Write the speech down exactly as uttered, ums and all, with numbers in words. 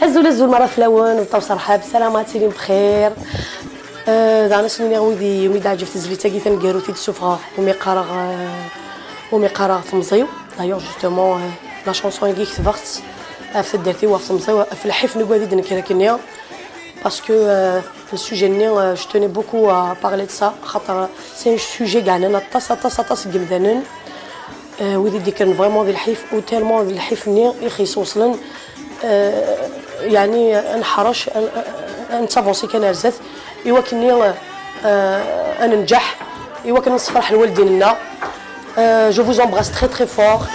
Azul, azul, mara fell-awen, d ṭṭawes rḥab, ssalamat, tilim bxir. Euh, daɣen ad s-nini wid i, umi d-teɛǧeb tezlit-agi taneggarut i d-ssufɣeɣ, umi qqareɣ, euh, umi qqareɣ temẓi-w. D'ailleurs, justement, euh, la chanson-agi ketbeɣ-tt ɣef taddart-iw, ɣef temẓi-w, ɣef lḥif n ugad i d-nekker akkenni. Parce que, euh, le sujet-nni, euh, je tenais beaucoup à parler de ça, xaṭer c'est un sujet yeɛnan aṭas, aṭas, aṭas n yemdanen. Euh, wid i d-ikkren vraiment di lḥif, u tellement d lḥif-nni i ɣ-yesweṣlen, euh, yeɛni ad neḥrec, ad, ad nettavansi kan ar zdat, i wakken-nni, euh, ad nenǧeḥ, i wakken ad nessefreḥ lwaldin-nneɣ. Euh, je vous embrasse très, très fort.